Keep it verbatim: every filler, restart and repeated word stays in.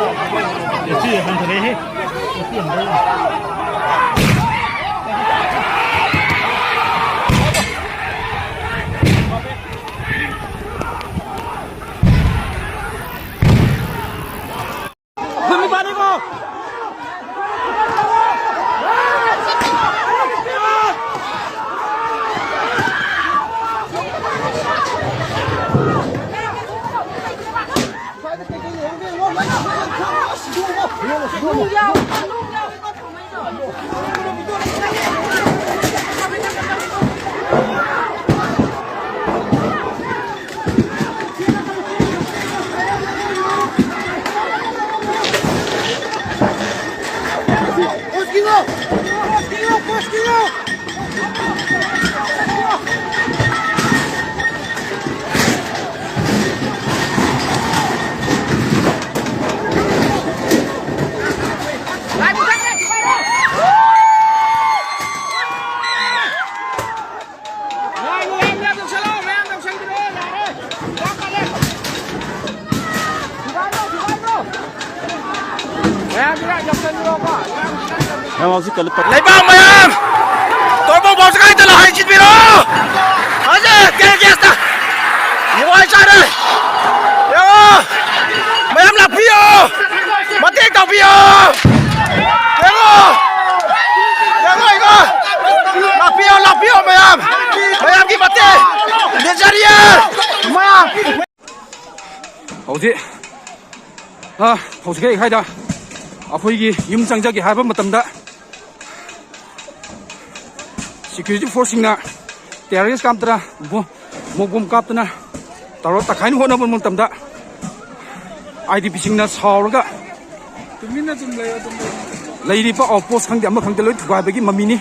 AC ꯍꯟꯊꯔꯛꯑꯦꯍꯦ꯫ AC ꯍꯟꯊꯔꯛꯑꯦ꯫ ꯃꯌꯥꯝ ꯍꯧꯖꯤꯛ ꯀꯜꯂ-, ꯂꯩꯕꯥꯛ ꯃꯌꯥꯝ! ꯇꯣꯔꯕꯣꯡ ꯕꯥꯎ ꯆꯀꯥꯏꯗ ꯂꯥꯛ ꯍꯩ ꯆꯤꯟꯕꯤꯔꯣ! ꯍꯧꯖꯤꯛ ꯇꯦꯔ ꯒ꯭ꯌꯥꯁꯇ! ꯌꯦꯡꯉꯣ, ꯑꯩ ꯆꯥꯔꯦ! ꯌꯦꯡꯉꯣ! ꯃꯌꯥꯝ ꯂꯥꯛꯄꯤꯌꯣ! ꯃꯇꯦꯡ ꯇꯧꯕꯤꯌꯣ! ꯌꯦꯡꯉꯣ! ꯌꯦꯡꯉꯣ, ꯌꯦꯡꯉꯣ! ꯂꯥꯛꯄꯤꯌꯣ, ꯂꯥꯛꯄꯤꯌꯣ ꯃꯌꯥꯝ! ꯃꯌꯥꯝꯒꯤ ꯃꯇꯦꯡ! ꯂꯦꯖꯔꯤꯌꯦ! ꯃꯌꯥꯝ! ꯍꯧꯖꯤꯛ, ꯑ, ꯍꯧꯖꯤꯛ ꯀꯩ ꯍꯥꯏꯗ ꯑꯩꯈꯣꯏꯒꯤ ꯌꯨꯝ ꯆꯪꯖꯒꯦ ꯍꯥꯏꯕ ꯃꯇꯝꯗ ꯁꯦꯀ꯭ꯌꯨꯔꯤꯇꯤ ꯐꯣꯔꯁꯁꯤꯡꯅ ꯇꯤꯌꯥꯔ ꯒ꯭ꯌꯥꯁ ꯀꯥꯞꯇꯅ, ꯕꯣ-, ꯃꯣꯛ ꯕꯣꯝ ꯀꯥꯞꯇꯅ ꯇꯧꯔꯒ ꯇꯛꯈꯥꯏꯅ ꯍꯣꯠꯅꯕ ꯃꯇꯝꯗ ꯑꯥꯏ ꯗꯤ ꯄꯤꯁꯤꯡꯅ ꯁꯥꯎꯔꯒ ꯇꯨꯃꯤꯟꯅ ꯑꯗꯨꯝ ꯂꯩꯌꯣ, ꯑꯗꯨꯝ ꯂꯩꯌꯣ꯫ ꯂꯩꯔꯤꯕ ꯑꯥꯎꯠ ꯄꯣꯁ ꯈꯪꯗꯦ ꯑꯃ ꯈꯪꯗꯦ ꯂꯣꯏ ꯊꯨꯒꯥꯏꯕꯒꯤ ꯃꯃꯤꯅꯤ꯫